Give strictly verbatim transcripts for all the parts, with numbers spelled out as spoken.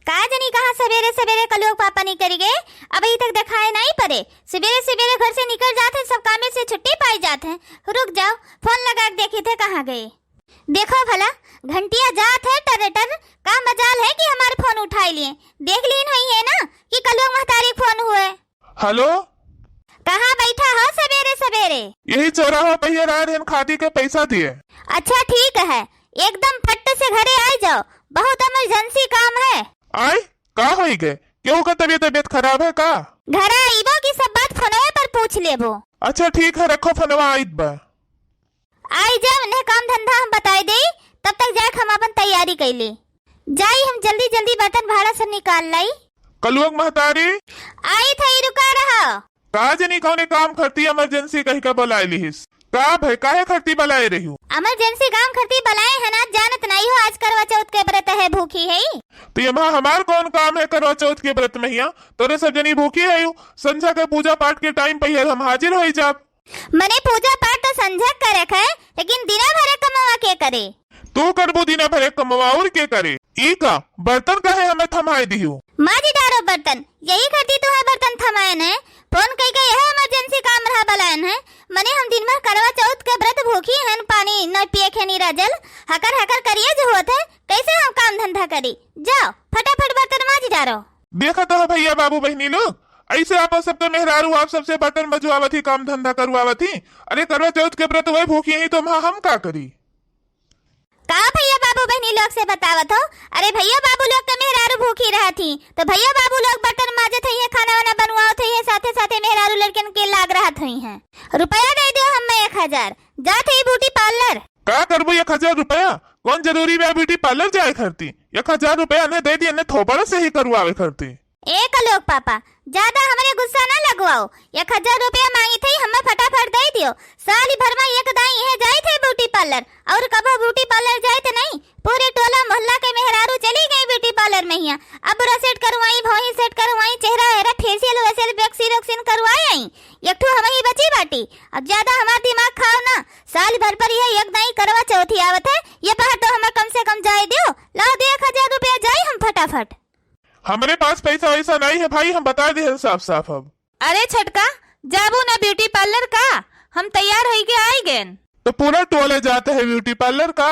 का जनी कहाँ सबेरे सबेरे कलुआ क पापा निकरि गए, अबहीं तक देखाए नाहीं परे। सबेरे सबेरे घर से निकरि जात हैं, सब कामे से छुट्टी पाइ जात हैं। रुक जाओ, फोन लगाइके देखित है कहाँ गए। देखो भला, घंटिया जात है टर्र टर्र, का मजाल है कि हमार फोन उठाइ लिहे। देखि लिहिन होइहैं ना कि कलुआ क महतारी क फोन हुए। हेलो। कहाँ बैठा हो सबेरे सबेरे? यही चौराहा पहिया रहा रहन, खादी के पैसा दिए। अच्छा ठीक है, एकदम फट से घरे आइ जाओ, बहुत emergency काम है। आइ, का होइ गए? केहू का तबियत, तबियत खराब है का? घरे अइबो कि सब बात फोनवे पर पूछ लेबो। अच्छा ठीक है, रखो फोनवा, आइत बा। आइ जाओ, उन्हें काम धंधा हम बताइ देई, तब तक जाइके हम आपन तैयारी कइ ली। जाई, हम जल्दी जल्दी बर्तन भाड़ा सब निकाल लाई। कलुआ क महतारी। आइत हई, रुका रहा। का जनी कौने काम खरती emergency कहिके बलाइ लिहिस? का भए, काहे खरती बलाए रहिउ? Emergency काम खरती बलाए है ना, जानत नाहीं हो, आज करवा चौथ के व्रत है, भूखी है। तो एमा हमार कौन काम है करवा चौथ के व्रत महिया? तोरे सब जनी भूखी है, संझा के पूजा पाठ के time पहिया हम हाजिर होइ जाब। मने पूजा पाठ तो संझा क करेक है, लेकिन दिना भरे कमवा के करे? तू करबू दिना भरे कमवा, अउर के करे? ई का, बर्तन काहे हमें थमाए दिहू? माजि डारो बर्तन, यही खातिर तुहैं बर्तन थमाएन है। फोन कइके यह emergency काम रहा बलाएन है। मने हम दिन भर करवा चौथ के व्रत भूखी हन, पानी न पिए खे नीरा जल, हकर हकर करिए जो होत है, कैसे हम काम धंधा करी? जाओ, फटाफट बर्तन माजि डारो। देखत हो भइया बाबू बहिनी लोग, ऐसे आप सबके मेहरारू आप सबसे बर्तन मजवावत ही, काम धंधा करवावत ही। अरे करवा चौथ के व्रत वही भूखी ही तो हम, हम का करी? का भइया बाबू बहिनी लोग से बतावत हो? अरे भइया बाबू लोग के मेहरारू भूखी रहत ही, तो भइया बाबू लोग बर्तन माजत होइहैं, खाना वाना बनवावत होइहैं, साथे साथे मेहरारू लड़कन के लाग रहत होइहैं। रुपया दइ दियो हमें एक हजार, जात ही beauty parlour। का करबू एक हजार रुपया? कौन जरूरी बा beauty parlour जाए खरती? एक हजार रुपया ने दइ दिए, ने थोपड़ा से ही करवावे खरती। ए कलोक पापा, ज्यादा हमरे गुस्सा ना लगवाओ। एक हजार रुपया मांगित ही, हमें फटाफट दइ दियो। साल भर में एक दाई इहे जाइत ही beauty parlour, अउर कबो beauty parlour जाइत नहीं। पूरे टोला मोहल्ला के मेहरारू चली गई beauty parlour महिया। Eyebrow set करवाई, भौंही set करवाई, चेहरा वेहरा facial वेशियल, vaccine वैक्सीन करवाए आई। एक ठो हमही बची बाटी। अब ज्यादा हमार दिमाग खाओ ना। साल भर पर यह एक दाई करवा चौथी आवत है, ये पहाटो हमें कम से कम जाए दियो। लाओ दे एक हजार रुपया, जाई हम फटाफट। हमरे पास पैसा वैसा नहीं है भाई, हम बता दे हैं साफ साफ अब। अरे छटका, जाबू ना beauty parlour का? हम तैयार होई के आई गएन। तो पूरा टोला जात है beauty parlour का?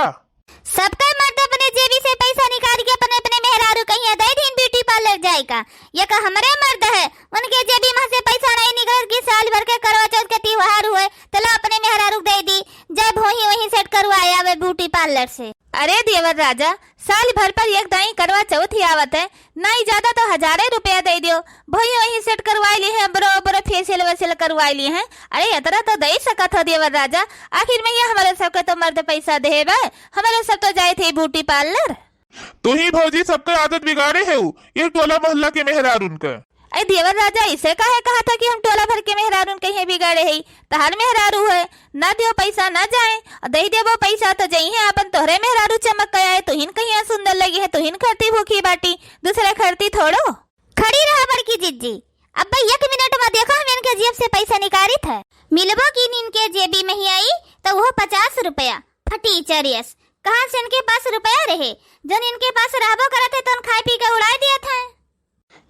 सबके मर्द अपने जेबी से पैसा निकाल के अपने अपने मेहरारू कहिया दइ दीन beauty parlour जाए का। ये का हमरे मर्द है, उनके जेबी में से पैसा नहीं निकलत कि साल भर के करवा चौथ के त्योहार हुए, तो ला अपने मेहरारू दइ दी, जाए भौंही वहीं set करवाए आवे beauty parlour से। अरे देवर राजा, साल भर पर एक दाई करवा चौथ ही आवत है, नाई ज्यादा तो हजारे रुपया दइ दियो, भौंही वहीं set करवाए लिहे, eyebrow, eyebrow facial वेशियल करवाए लिहे। अरे इतना तो दइ सकत हो देवर राजा, आखिर में ये हमरे सबके तो मर्द पैसा देहे बा, हमरे सब तो जाइत ही beauty parlour। तू ही भौजी सबके आदत बिगाड़े है, ये टोला मोहल्ला के मेहरारून के। अरे देवर राजा, इसे काहे कहत हो कि हम टोला भर के मेहरारून कहिए बिगाड़े है? तहार मेहरारू है, ना दियो पैसा ना जाए, और दइ देबो पैसा तो जइहे आपन तोहरे मेहरारू चमक के आए, तुहिन कहिया सुंदर लगिहे, तुहिन खरती भूखी बाटी, दूसरे खरती थोड़ो। खड़ी रहा बड़की जिज्जी, अब एक मिनट में देखो हम इनके जेब से पैसा निकालित है। मिलबो की इनके जेबी महिया आई तो वो पचास रुपया। फटीचर यस, कहाँ से इनके पास रुपया रहे? जौन इनके पास रहबो करत है तौन खाए पी के उड़ाए दियत है।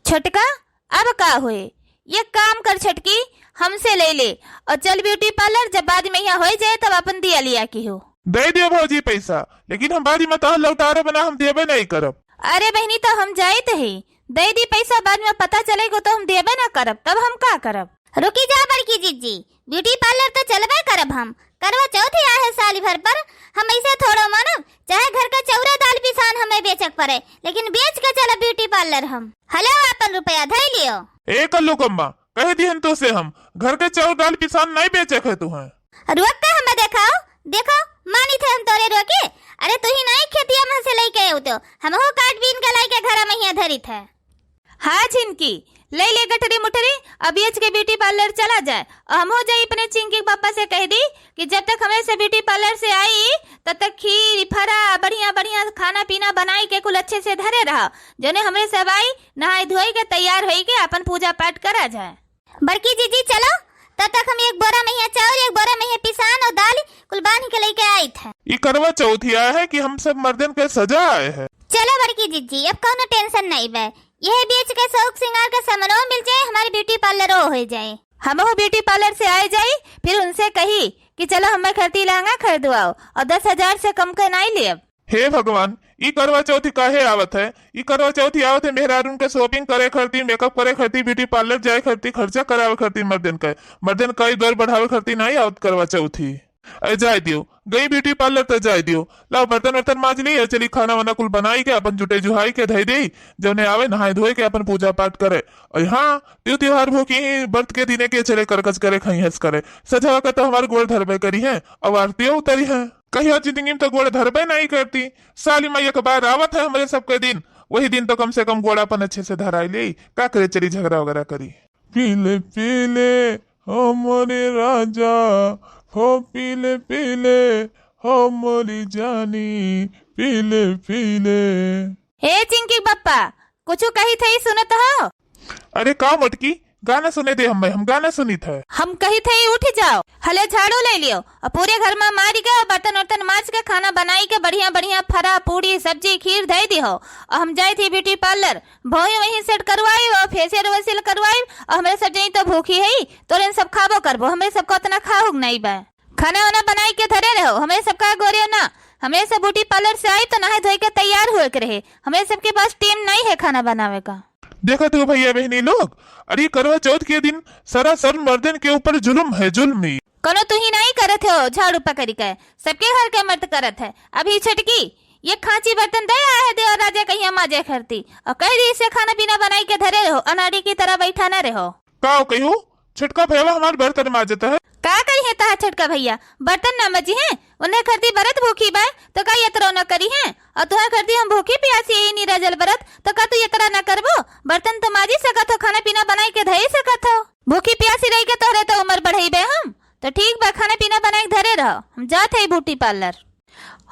छोटका, अब का होए? एक काम कर छोटकी, हमसे लइ ले और चल beauty parlour, जब बाद में यहाँ होइ जाए तब अपन दिया लिया किहो। दइ दियो भौजी पैसा, लेकिन हम बाद में तोहर लौटारे बना हम देबे नहीं करब। अरे बहिनी, तो हम जाइत ही, दइ दी पैसा, बाद में पता चलेगो तो हम देबे ना करब, तब हम का करब? रुकी जा बड़की जिज्जी, beauty parlour तो चलबे करब हम। करवा चौथ ही आहे साल भर पर, हम ऐसे थोड़ो मानब, चाहे घर के चौरा दाल पिसान हमें बेचक पड़े, लेकिन बेच के चलब beauty parlour हम। हलो आपन रुपया धइ लियो। ए कल्लू कम्मा, कह दिहन तो से हम, घर के चाउर दाल पिसान नहीं बेचक है तुहें। रोक के हमें देखाओ, देखो, मानित है हम तोरे रोके। अरे तू ही नहीं खेतिया में से लेके आयो तो, हमहू काट बीन के लेके घर में हियां धरित है। हाँ झिनकी, ले ले गठरी मुठरी, अब बेच के beauty parlour चला जाए। और हमहू जाई अपने चिंकी के पापा से कह दी कि जब तक हमें से beauty parlour से आई, तब तक खीर, फरा, बढ़िया बढ़िया खाना पीना बनाई के कुल अच्छे से धरे रहा। जने हमरे सब आई, नहाई धोई के तैयार होई के अपन पूजा पाठ करा जाए। बड़की जीजी चलो, तब तक हम एक बोरा में हियां चाउर, एक बोरा में हियां पिसान और दाल कुल बांध के लेके आइत है। ई करवा चौथ ही आया है कि हम सब मर्दन के सजा आए हैं। चलो बड़की जिज्जी, अब कौनो tension नहीं बे। यह बीच के शौक सिंगार के समनो मिल जाए, हमारे beauty parlour हो जाए। हमहू beauty parlour से आए जाई, फिर उनसे कही कि चलो हमें खरती लहंगा खरीदवाओ और दस हजार से कम के नहीं लेब। हे भगवान, ई करवा चौथी काहे आवत है? ई करवा चौथी आवत है मेहरारून के shopping करे खरती, makeup करे खरती, beauty parlour जाए खरती, खर्चा करावे खरती मर्दन का। मर्दन का ई दर बढ़ावे खरती नहीं आवत करवा चौथी। अरे जाए दियो, गई beauty parlour तो जाए दियो। लाओ बर्तन वर्तन माज ली और चली खाना वाना कुल बनाई के अपन जुटे जुहाई के धई देई, जौने आवे नहाए धोए के अपन पूजा पाठ करे। और हाँ, त्यो त्योहार भोकी ही व्रत के दिने के चले करकच करे, खई हंस करे। सजवा का तो हमार गोड़ धरबे करी है और आरतियों उतरी है। कहियो जिंदगी में तो गोड़ धरबे नहीं करती। साल में एक बार आवत है हमरे सबके दिन, वही दिन तो कम से कम गोड़ अपन अच्छे से धराई ले। का करे, चली झगड़ा वगैरह करी। पीले पीले हो मोरे राजा, हो पीले पीले हो मोरी जानी, पीले पीले। हे चिंकी बप्पा, कुछ कही थे, सुनत हो? अरे का मटकी, गाना सुने दे हमें, हम गाना सुनी थे। हम कही थे उठ जाओ, हले झाड़ू ले लियो और पूरे घर में मारी के बर्तन वर्तन माज के खाना बनाई के बढ़िया बढ़िया फरा पूड़ी सब्जी खीर धई दी हो। और हम जाए थे beauty parlour, भौई वहीं set करवाई और facial वेशियल करवाई और हमरे सब जनी तो भूखी है, तोरे सब खाबो करबो, हमरे सबका उतना खाहुक नहीं बा। खाना वाना बनाई के धरे रहो, हमरे सबका गोरियो ना, हमरे सब beauty parlour से आई तो नहाए धोए के तैयार हुए के रहे, हमरे सबके पास time नहीं है खाना बनावे का। देखत हो भैया बहनी लोग, अरे करवा चौथ के दिन सरासर मर्दन के ऊपर जुल्म है, जुल्म ही। कोनो तू ही नहीं करत हो झाड़ू पकड़ी के, सबके घर के मर्द करत है। अभी छटकी ये खांची बर्तन दे आए है देवर राजा कहिया माजे खरती और कह दी इसे खाना पीना बनाई के धरे रहो, अनाड़ी की तरह बैठा न रहो। का कहियो? छोटका भैया हमार बर्तन माजत है। का करी है तहार छोटका भैया? बर्तन ना मजी है, उन्हें खरती बरत भूखी बा, तो का यतरो न करी है? और तुहार खरती हम भूखी प्यासी यही नीरा जल बरत, तो का तू यतरा न करबो? बर्तन तो माजी सकत हो, खाना पीना बनाई के धई सकत हो। भूखी प्यासी रही के तोहरे तो उम्र बढ़ई बे हम। तो ठीक बा, खाना पीना बनाई के धरे रहो, हम जात है beauty parlour।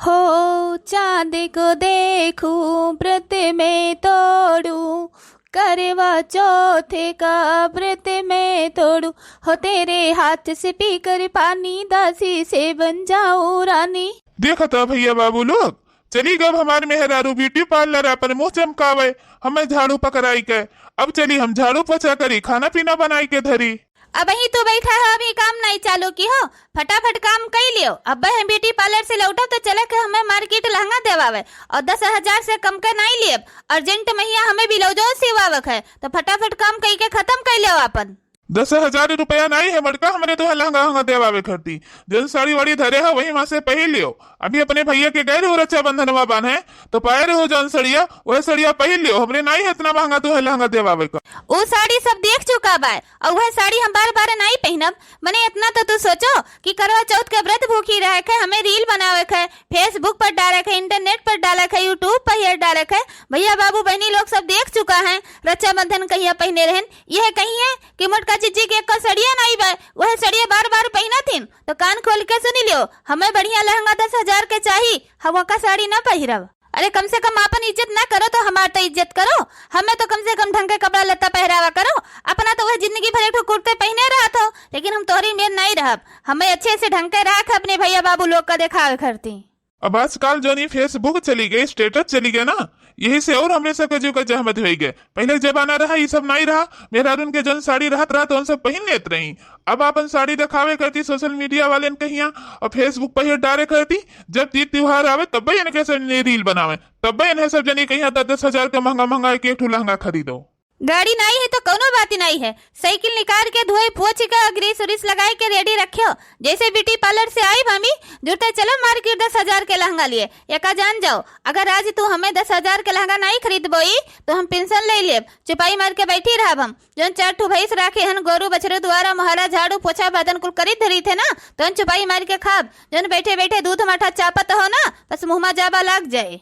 हो चांद को देखूं व्रत में तोड़ूं, करवा चौथ का व्रत में तोड़ूं, हो तेरे हाथ से पीकर पानी, दासी से बन जाऊं रानी। देखत हो भैया बाबू लोग, चली गब हमार मेहरारू beauty parlour अपन मुंह चमकावे, हमें झाड़ू पकड़ाई के। अब चली हम झाड़ू पोछा करी, खाना पीना बनाई के धरी। अबहीं तू बैठा हो, अभी काम नहीं चालू की हो, फटाफट काम कई लियो। अब हम beauty parlour से लौटब तो चले के हमें market लहंगा देवावे और दस हजार से कम के नहीं लियब। Urgent महिया हमें ब्लाउजो सिवावक है, तो फटाफट काम कई के खत्म कई लियो अपन। दस हजार रुपया नहीं है मटका हमरे तो लहंगा हंगा देवावे खरती। जौन साड़ी वाड़ी धरे हो वही माँ से पहिर लियो। अभी अपने भैया के गए रहो रक्षाबंधनवा बांधे, तो पाए रहो जौन सड़िया, वह सड़िया पहिर लियो। हमरे नाई है इतना महंगा तुहे लहंगा देवावे का। उ साड़ी सब देख चुका बा, और वह साड़ी हम बार बार नाई पहनब। मने इतना तो तू सोचो कि करवा चौथ के व्रत भूखी रहे के, हमें reel बनावे के, Facebook पर डाले के, internet पर डाले के, YouTube पर ये डाले के। भैया बाबू बहनी लोग सब देख चुका है, रक्षाबंधन कहिया पहने रहन। यह कहिए कि मोटका जिज्जी के एको सड़िया नाई बा, वह सड़िया बार बार पहनत हिन। तो कान खोल के सुनी लियो, हमें बढ़िया लहंगा दस हजार के चाही, हम ओका साड़ी ना पहिरब। अरे कम से कम आपन इज्जत ना करो तो हमार तो इज्जत करो। हमें तो कम से कम ढंग के कपड़ा लत्ता पहरावा करो। अपना तो वह जिंदगी भर एक ठो कुर्ते पहने रहत हो, लेकिन हम तोहरी मेर नहीं रहब। हमें अच्छे से ढंग के राख अपने भैया बाबू लोग का देखावे खरती। अब आजकल जौन ई Facebook चली गए, status चली गए ना, यही से और हमरे सबके जीव का जहमत होई गए। पहले के जमाना रहा, ई सब नहीं रहा। मेहरारून के जौन साड़ी रहत रहा, तो उन सब पहिन लेत रही। अब आपन साड़ी देखावे करती social media वालेन कहिया और Facebook पर ही डारे करती। जब तीज त्योहार आवे, तब्बे इनके सब जनी reel बनावे, तब्बे इन्हें सब जनी कहिया दस दस हजार के महंगा महंगा एक एक ठो लहंगा खरीदो। गाड़ी नाई है तो कौनो बात नाई है, साइकिल निकाल के धोए पोछ के और grease उरीस लगाए के ready रख्यो। जैसे beauty parlour से आई भाभी, जुरते चलो market दस हजार के लहंगा लिए। एका जान जाओ, अगर आज तू हमें दस हजार के लहंगा नाई खरीदबोई तो हम pension ले लेब, चुपाई मार के बैठी रहब हम। जौन चार ठो भैंस राखे हन, गोरू बछरू दुआरा मोहरा झाड़ू पोछा बर्तन कुल करीत धरीत है ना, तौन चुपाई मार के खाब। जौन बैठे बैठे दूध माठा चापत हो ना, बस मुँह मा जाबा लाग जाए।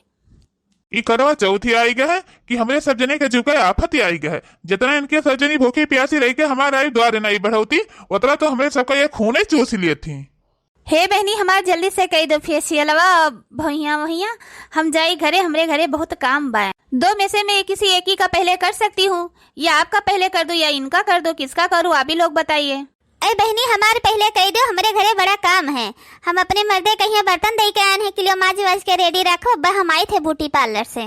ई करवा चौथी आई गए है कि हमरे सब जने के जुके आफत ही आई गए है। जितना इनके सब जनी भूखी प्यासी रही के हमार आयु द्वारे नहीं बढ़ौती, उतना तो हमरे सबका ये खूने चूस लिए थी। हे बहनी, हमार जल्दी से कई दो फेशियलवा, भैया, भैया, हम जाई घरे, हमरे घरे बहुत काम बा। दो में से मैं किसी एक ही का पहले कर सकती हूँ, या आपका पहले कर दूँ या इनका कर दूँ, किसका करूँ, आप ही लोग बताइए। ए बहनी, हमार पहले कई दो, हमरे घरे बड़ा काम है। हम अपने मर्दे कहिया बर्तन दे के आए हैं, किलो माज वाज के ready रखो, अब हम आई थे beauty parlour से।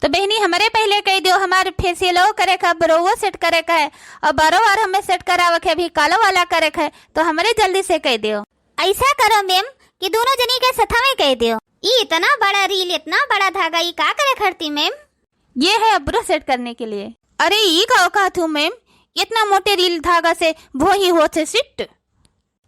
तो बहिनी, हमरे पहिले कहि दियो, हमार फेसियलो करे का, ब्रोवो सेट करे का है, और बारो बार हमें सेट करावे के, अभी कालो वाला करे का है, तो हमरे जल्दी से कहि दियो। ऐसा करो मैम कि दोनों जनी के सथवे कहि दियो। ई इतना बड़ा रील, इतना बड़ा धागा, ई का करे खरती मैम? ये है अब्रो सेट करने के लिए। अरे, ई का कहत हूँ मैम, इतना मोटे रील धागा से भोही होत है सिट?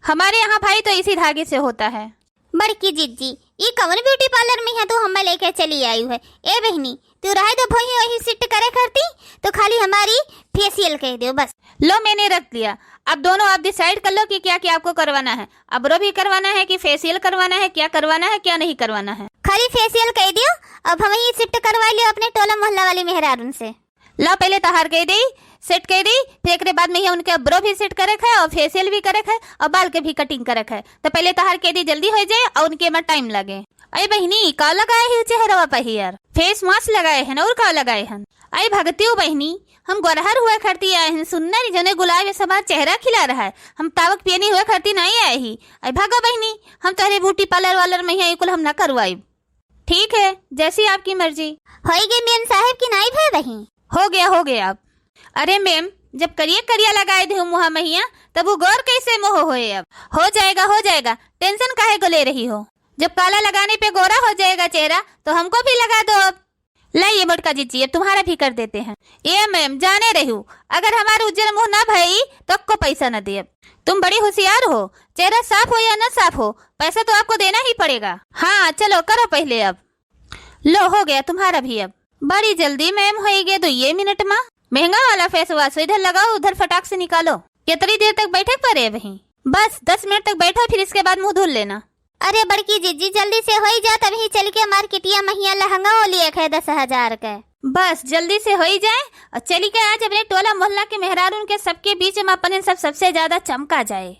हमारे यहाँ भाई तो इसी धागे से होता है। बड़की जिज्जी, ई कवन ब्यूटी पार्लर में है तू हमें लेके चली आई है? ए बहिनी, तू रहे दो भोही वही सिट करे खरती, तो खाली हमारी फेसियल कहि दियो बस। लो, मैंने रख दिया। अब दोनों आप डिसाइड कर लो कि क्या क्या आपको करवाना है, अब्रो भी करवाना है कि फेसियल करवाना है, क्या करवाना है, क्या नहीं करवाना है। खाली फेसियल कहि दियो, अब हम ही सिट करवा लियो अपने टोला मोहल्ला वाली मेहरारून से। ला, पहिले तहार कहि देई, सेट कहि देई, फिर एकरे बाद में ही उनके अब्रो भी सेट करे के है और फेसियल भी करे के है और बाल के भी कटिंग करे के है। तो पहिले तहार कहि देई, जल्दी होइ जाए और उनके में टाइम लागे। अरे बहिनी, का लगाए है चेहरवा पे यार? फेस मास्क लगाए हैं और का लगाए हैं? अरे भगतियो बहिनी, हम गोरहर हुए खरती आए हैं, सुन्नर जने गुलाब ये समा चेहरा खिला रहा है, हम तावक पियनी हुए खरती नहीं आए ही। अरे भागो बहिनी, हम तोहरे ब्यूटी पार्लर वालर में ही कुल हम ना करवाई। ठीक है, जैसी आपकी मर्जी। होई गई मैम साहब की नाई भय बही? हो गया, हो गया आप। अरे मैम, जब करिया करिया लगाए दे हो मुहा महिया, तब वो गोर कैसे मोह होए अब? हो जाएगा, हो जाएगा, टेंशन काहे को ले रही हो? जब काला लगाने पे गोरा हो जाएगा चेहरा, तो हमको भी लगा दो अब। लाइए मोटका जिज्जी, अब तुम्हारा भी कर देते हैं। ए मैम, जाने रही हूँ, अगर हमारे उज्जर मुँह ना भई, तो आपको पैसा न दे। अब तुम बड़ी होशियार हो, चेहरा साफ हो या ना साफ हो, पैसा तो आपको देना ही पड़ेगा। हाँ, चलो करो पहिले अब। लो, हो गया तुम्हारा भी अब। बड़ी जल्दी मैम होई गए दुइये मिनट मा। महंगा वाला फेस वाश इधर लगाओ, उधर फटाक से निकालो। कितनी देर तक बैठे पड़े अबही? बस दस मिनट तक बैठो, फिर इसके बाद मुँह धुल लेना। अरे बड़की जिज्जी, जल्दी से होई जा, तबही चल के मार्केटिया महिया लहंगा ओ लिए खे दस हजार के। बस जल्दी से होई जाए और चली के आज अपने टोला मोहल्ला के मेहरारून के सबके बीच में अपने सब सबसे ज्यादा चमका जाए।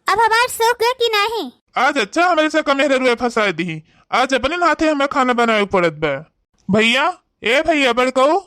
अब हमार शौक है कि नहीं? आज अच्छा हमरे से कम मेहरारू फंसाए दी, आज अपने हाथे हमें खाना बनावे पड़त बा। भैया, ए भैया बड़कऊ,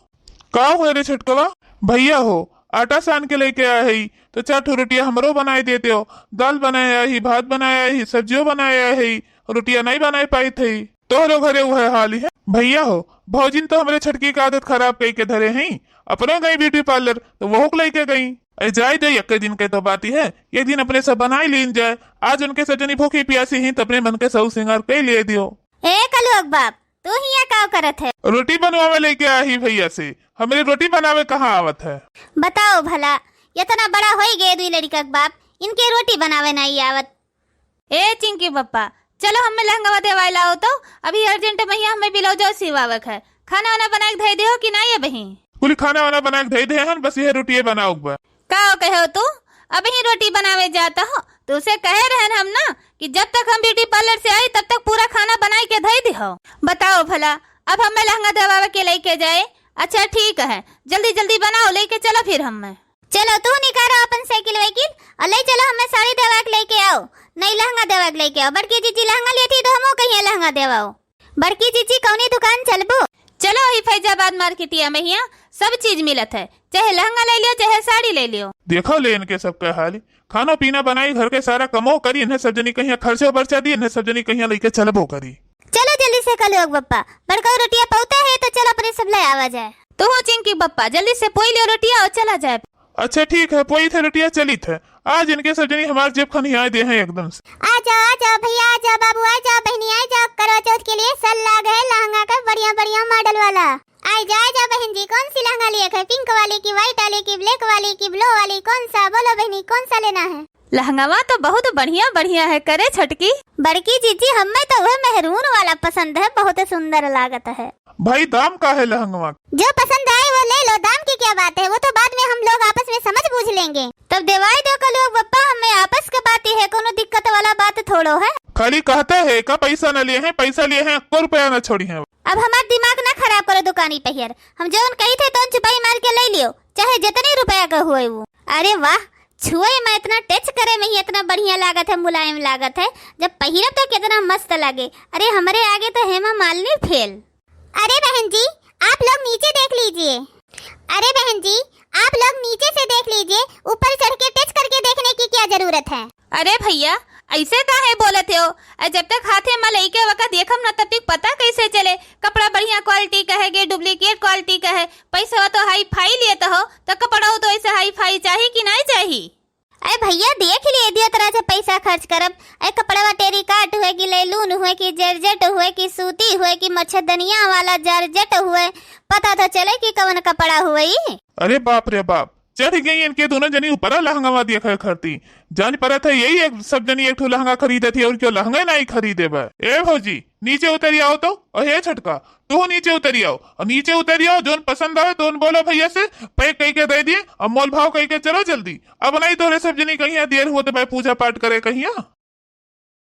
का हुए रे छोटकवा? भैया हो, आटा सान के लेके आए हई, तो चार ठो रोटिया हमरो बनाए देते हो। दाल बनाए आए ही, भात बनाए आए ही, सब्जियो बनाए आए ही, रोटिया नहीं बनाए पाइत हई। तोहरो घरे उहे हाल ही है। भैया हो, भौजिन तो हमरे छोटकी का आदत खराब कई के धरे हई, अपनो गई ब्यूटी पार्लर, तो वहू के लेके गई। अरे जाए दे, एक दिन के तो बात ही है, एक दिन अपने सब बनाए लीन जाए। आज उनके सब जनी भूखी प्यासी ही, तो अपने मन के सब सिंगार कई लिए दियो। ए कलुअक बाप, तू हियाँ का करत है? रोटी बनवावे लेके आही भैया से। हमरे रोटी बनावे कहाँ आवत है? बताओ भला, इतना बड़ा होई गए दुई लड़का के बाप, इनके रोटी बनावे नहीं आवत। ए चिंकी पप्पा, चलो हमें लहंगा देवाई लाओ तो, अभी अर्जेंट में ही हमें ब्लाउज सिवावे के है। खाना वाना बनाए के धई दियो कि नहीं अबही? कुल खाना वाना बनाए के धई दे हन, बस यह रोटिए बनाओ बा। का कहो तू? अबही रोटी बनावे जाता हो, तो उसे कहे रहन हम ना कि जब तक हम ब्यूटी पार्लर से आई तब तक पूरा खाना बनाए के धई दिहो। बताओ भला, अब हमें लहंगा देवावे के लेके जाए? अच्छा ठीक है, जल्दी जल्दी बनाओ, लेके चलो फिर हमें। चलो तू निकारो अपन साइकिल वाइकिल और ले चलो हमें साड़ी देवा के लेके आओ, नहीं लहंगा देवा के लेके आओ। बड़की जीजी लहंगा लेती तो हमो कहिए लहंगा देवाओ। बड़की जीजी कौनी दुकान चलबो? चलो ही फैजाबाद मार्केटिया में हिया सब चीज मिलत है, चाहे लहंगा ले लियो चाहे साड़ी ले लियो। देखो ले इनके सबके हाल, खाना पीना बनाई, घर के सारा कमो करी, इन्हें सब जनी कहिया खर्चो बर्चा दी, इन्हें सब जनी कहिया लेके चलबो करी। चलो जल्दी से कलुअक बप्पा, बड़कऊ रोटिया पौता है तो चलो अपने सब ले आवा जाए। तो हो चिंकी बप्पा, जल्दी से पोई लियो रोटिया और चला जाए। अच्छा ठीक है, पोई थे रोटिया चली थे। आज इनके सब जनी हमार जेब खनियाए दे हैं एकदम से। आ जाओ, आ जाओ भैया, आ जाओ बाबू, आ जाओ बहनी, आ जाओ। करवा चौथ के लिए सल लाग है लहंगा का बढ़िया बढ़िया मॉडल वाला। आ जाओ, आ जाओ बहन जी, कौन सी लहंगा लिए है? पिंक वाली की, व्हाइट वाली की, ब्लैक वाली की, ब्लू वाली, कौन सा? बोलो बहनी, कौन सा लेना है? लहंगावा तो बहुत बढ़िया बढ़िया है, करे छोटकी। बड़की जीजी, हमें तो वह मेहरून वाला पसंद है, बहुत सुंदर लागत है। भाई, दाम का है लहंगवा? जो पसंद आए वो ले लो, दाम की क्या बात है, वो तो बाद में हम लोग आपस में समझ बूझ लेंगे। तब देवाई दो कलुआ बप्पा, हमें आपस के बात ही है, कोनो दिक्कत वाला बात थोड़ो है। खाली कहते हैं का पैसा न लिए हैं, पैसा लिए हैं, एको रुपया न छोड़ी हैं। अब हमार दिमाग ना खराब करो दुकानी पहियर, हम जौन कही थे तौन चुपाई मार के ले लियो, चाहे जितने रुपया का हुए वो। अरे वाह, छुए में इतना टच करे में ही इतना बढ़िया लागत है, मुलायम लागत है, जब पहिरब तो कितना मस्त लागे। अरे हमरे आगे तो हेमा मालिनी फेल। अरे बहन जी, आप लोग नीचे देख लीजिए। अरे बहन जी, आप लोग नीचे से देख लीजिए, ऊपर चढ़ के टच करके देखने की क्या जरूरत है? अरे भैया, ऐसे काहे बोलत हो? अरे जब तक हाथे में लइके वका देखम ना, तब तक पता कैसे चले? कपड़ा बढ़िया quality का है कि duplicate quality का है? पैसा तो हाई फाई लेत हो, तो कपड़ा तो ऐसे हाई फाई चाही कि नहीं चाही? अरे भैया, देख लिए दियो तरह से पैसा खर्च करब। अरे कपड़वा टेरिकाट हुए कि लेलून हुए कि जर्जेट हुए कि सूती हुए कि मच्छरदनिया वाला जर्जेट हुए, पता तो चले कि कवन कपड़ा हुए ई। अरे बाप रे बाप, चढ़ गई इनके दोनों जनी ऊपरा लहंगावा देखा खरती। जान परत है यही एक सब जनी एक ठो लहंगा खरीदे थी और क्यों लहंगा नहीं खरीदे बा। ए भौजी, नीचे उतरी आओ तो। और हे छोटका, तू नीचे उतरी आओ, और नीचे उतरी आओ, जोन पसंद आवे तोन बोलो भैया से, pack कई के दे दिए और मोल भाव कई के चलो जल्दी। अब नहीं तोरे सब जनी कहिया देर होत बा पूजा पाठ करे कहिया।